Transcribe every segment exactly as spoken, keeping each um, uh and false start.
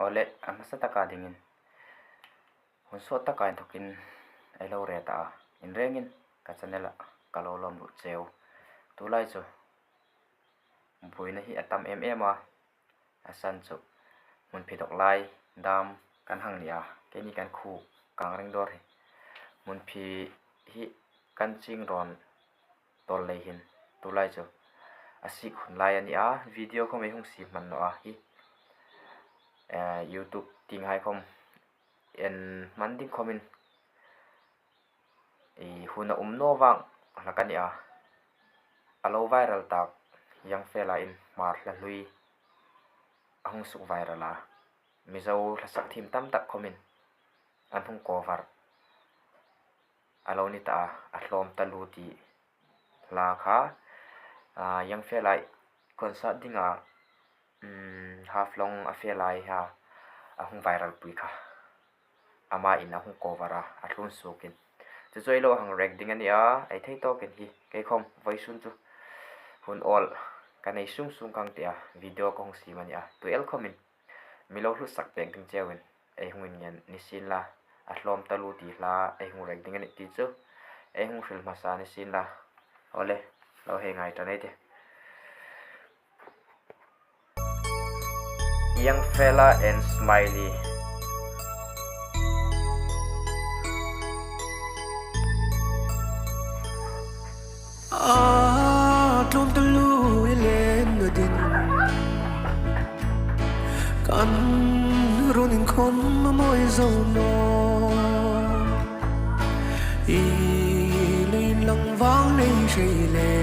Awle, a hmasa taka dingin hun sawt taka inthokin ei lo re ta a, in rengin ka channel-a ka lo lawm lut cheu. Tulai chu buoina hi a tam em em a, a san chu hmunphi dawk lai dam kan hang ni a, keini kan khuo Kangrengdawr hi hmunphi hi kan ching rawn tawl lei hin, tulai chu a sik hun lai a ni a, video khawm ei hung siem hman naw a hi, eh, YouTube tieng hai khawm en hman ding khawmin, i, hun a um naw vang hlak a ni a, a lo viral tak Young Fella-in Hmar hla hlui a hung suk viral a, Mizo hla sak thiem tam tak khawmin an hung cover a lo ni ta a, a hlawm taluo ti hla kha, a, Young Fella-i concert dinga, um, Haflong a fe lai a, a hung viral pui kha, amain a hung cover a, a thlun suokin. Chu chu ei lo hang react ding a ni a, ei thei tawkin hi, kei khawm vawisun chu hun awl ka nei sung sung ka hang ti a, video ka hung siem a ni a, tu el khawmin mi lo hlut sak pek ding cheuin ei hung inngen ni sien la, a hlawm taluo ti hla ei hung react ding a nih ti chu ei hung hril hmasa ni sien la. Awle, lo hei ngai ta ei tih. Young Fella and Smiley. A tlawm taluo i leng a din, kan run inkhawm a mawi zo naw. I lei inlang vang lei hrei le,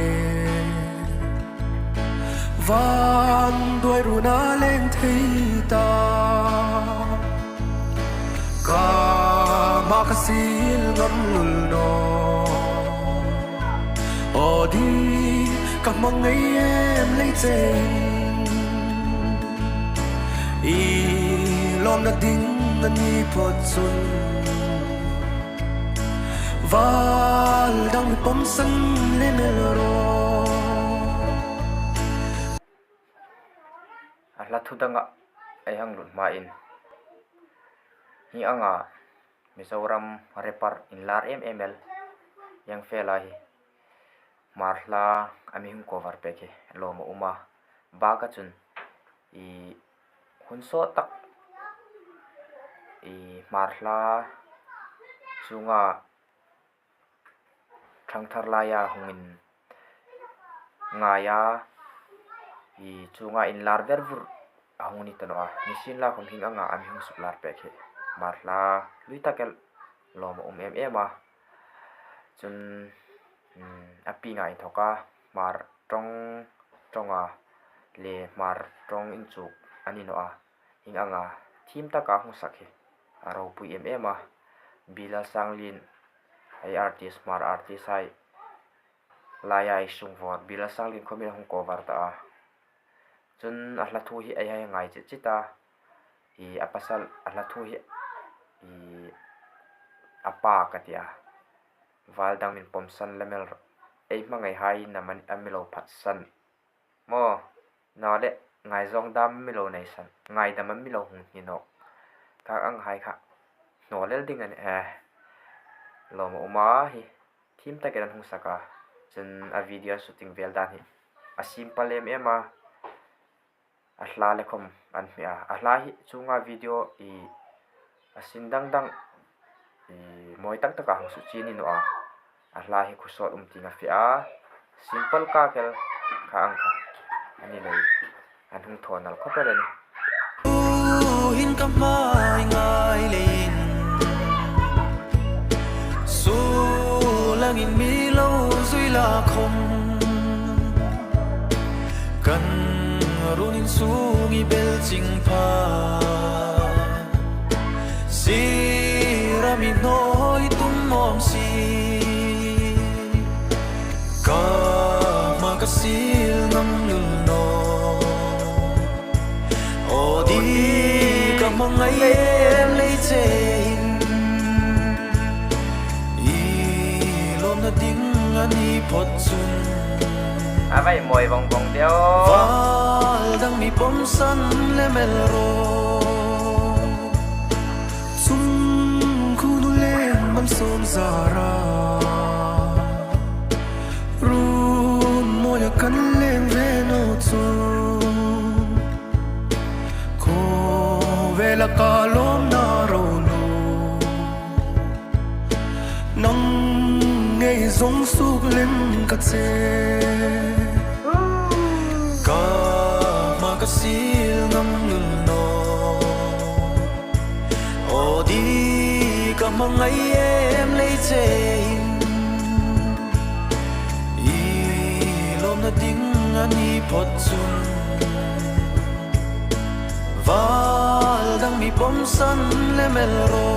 van duai runa leng thei ta. Ka hma ka sil ngam lul naw. Aw di, ka hmangai em lei che in, i lawmna ding a ni phawt chun, val dang mi pawmsan lem el rawh. A hla thu danga ei hang lut hmain, hi anga Mizoram rapper inlar em em el Young Fella hi Hmar hla a mi hung cover pek hi lawm a um a. Baka chun, i, hun sawt tak, i, Hmar hla chunga thangthar laia hung inngai a, i, chunga inlar ver vur a hung ni ta naw a. Ni sien la khawm hi anga a mi hung suklar pek hi Hmar hla hlui tak el lawm a um em em a. Chun, um, a pienga inthoka Hmar ṭawng, ṭawnga le Hmar ṭawng inchuk a ni naw a. Hi anga thiem taka hung sak hi a ropui em em a. Bilal Sanglien, ei artist, Hmar artist hai laia ei sung vawt, Bilal Sanglien khawmin a hung cover ta a. Chun a hla thu hi ei hei ngai chit chit a. I, a pasal, a hla thu hi, i, a pa ka ti a. Val dang min pawmsan lem el rawh. Ei hmangai hai na man a mi lo phatsan. Maw, naw le, ngaizawng dam mi lo nei san, ngaidam a mi lo hung hni nawk. Ka ang hai kha hnawl el ding a nih, eh. Lawm a um a hi, thiem takin an hung sak a. Chun a video shooting vel dan hi a simple em em a. A hla le khawm an hmi a. A hla hi chunga video i a sin dang dang, i, mawi tak taka hang suk chi ni naw a. A hla hi khawsawt um tieng a fe a. Simple ka kel ka ang kha a ni lei. An hung thaw nal khawp el a nih. Tuhin ka hmangai leiin, sulangin mi lo zui la khawm, kan run insung i bel ching pha. Sira mi hnawi tum mawm si. Ka hma ka sil ngam lul naw. Aw di, ka hmangai em lei che in, i lawmna ding a ni phawt chun. A vai mawi vawng vawng deu. Val dang mi pawmsan lem el rawh. Sun zara run moya kan leng ve naw chu, ko vela ka lawm na ro lu, nang ngei zong suk lem ka che. Ka ma ka sil ngam ngul naw, aw di ka hmangai em lei che in, i lawmna ding a ni phawt chun, val dang mi pawm san lem el ro.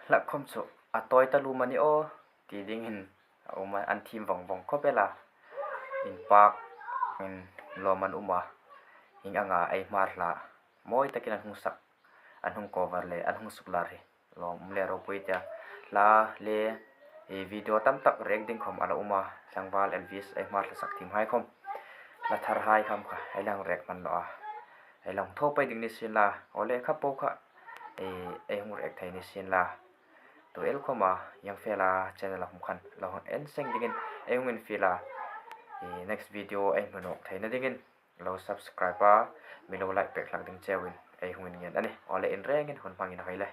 Hlak khawm chu a tawi ta lum a ni aw ti dingin a um a, an thim vawng vawng khawp el a. Inpak, in lawm an um a. Hieng anga ei Hmar hla mawi takin an hung sak, an hung cover le an hung suklar hi lawm um le ropui tia. Hla le, e, video tam tak react ding khawm a la um a. Tlangval Elvis ei Hmar hla sak thim hai khawm, hla thar hai khawm kha ei la hung react hman naw a, ei la hung thaw pei ding ni sien la, aw le kha po kha, e, ei hung react thei ni sien la. Tu el khawma Young Fela channel a hung khan lo hung en seng dingin ei hung infiel a. E, next video ei hmu nawk theina dingin lo subscribe a, mi lo like pek hlak ding cheu in ei hung inngen a nih. Aw le, in rengin hun hmangin a hoi le.